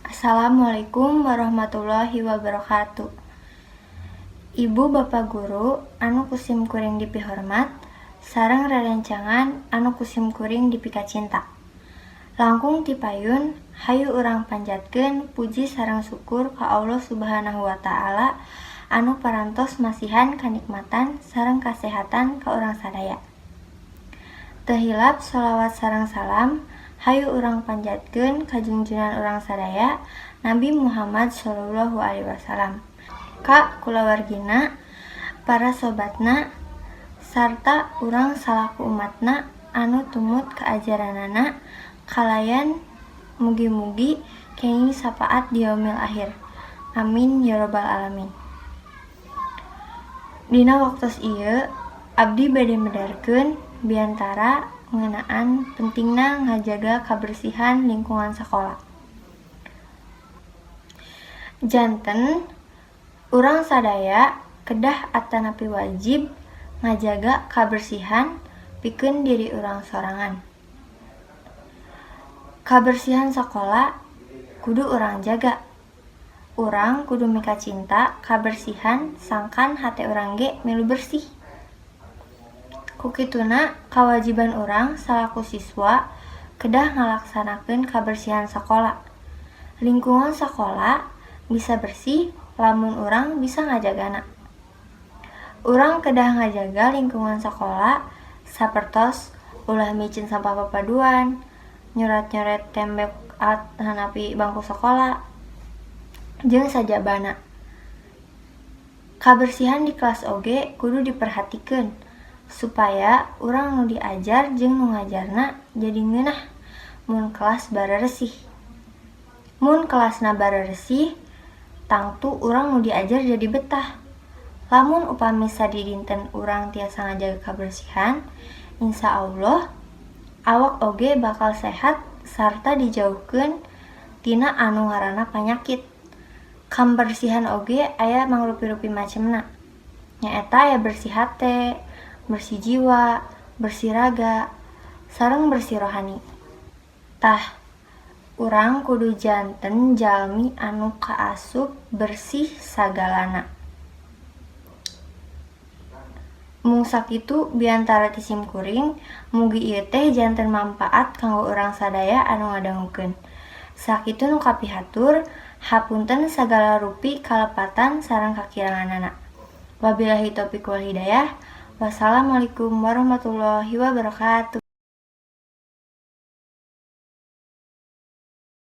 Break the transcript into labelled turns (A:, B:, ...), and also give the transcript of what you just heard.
A: Assalamualaikum warahmatullahi wabarakatuh. Ibu Bapak guru anu ku sim kuring dipihormat sareng rerencangan anu ku sim kuring dipikacinta. Langkung ti payun hayu urang panjatkeun puji sareng syukur ka Allah Subhanahu wa Ta'ala anu parantos masihan kanikmatan sareng kasehatan ka urang sadaya. Teu hilap sholawat sareng salam hayu urang panjatkeun ka junjunan urang sadaya, Nabi Muhammad Shallallahu Alaihi Wasallam, ka kulawargina, para sobatna, sarta urang salaku umatna anu tumut ka ajaranana kalayan mugi-mugi kenging sapaat di yaumil akhir. Amin ya robbal alamin. Dina waktos ieu abdi bade medarkeun biantara ngeunaan pentingna ngajaga kabersihan lingkungan sakola. Janten urang sadaya kedah atanapi wajib ngajaga kabersihan pikeun diri urang sorangan. Kabersihan sakola kudu urang jaga. Urang kudu mikacinta kabersihan sangkan hate urang ge milu bersih. Ku kituna kawajiban urang salaku siswa kedah ngalaksanakeun kabersihan sakola. Lingkungan sakola bisa bersih lamun urang bisa ngajagana. Urang kedah ngajaga lingkungan sakola sapertos ulah miceun sampah papaduan, nyoret-nyoret tembok atanapi bangku sakola, jeung sajabana. Kabersihan di kelas oge kudu diperhatikeun supaya urang nu diajar jeung nu ngajarna jadi ngeunah mun kelas bareresih. Mun kelasna bareresih, tangtu urang nu diajar jadi betah. Lamun upami sadidinten urang tiasa ngajaga kabersihan, insya Allah awak oge bakal sehat sarta dijauhkeun tina anu ngaranna panyakit. Kabersihan oge aya mangrupi-rupi macemna, nyaeta aya bersih hate, bersih jiwa, bersih raga, sareng bersih rohani. Tah, urang kudu janten jalmi anu kaasup bersih sagalana. Mung sakitu biantara ti sim kuring, mugi ieu teh janten mangpaat kanggo urang sadaya anu ngadangukeun. Sakitu nu kapihatur, hapunten sagala rupi kalepatan sareng kakiranganana. Wabillahi taufiq wal hidayah. Wassalamualaikum warahmatullahi wabarakatuh.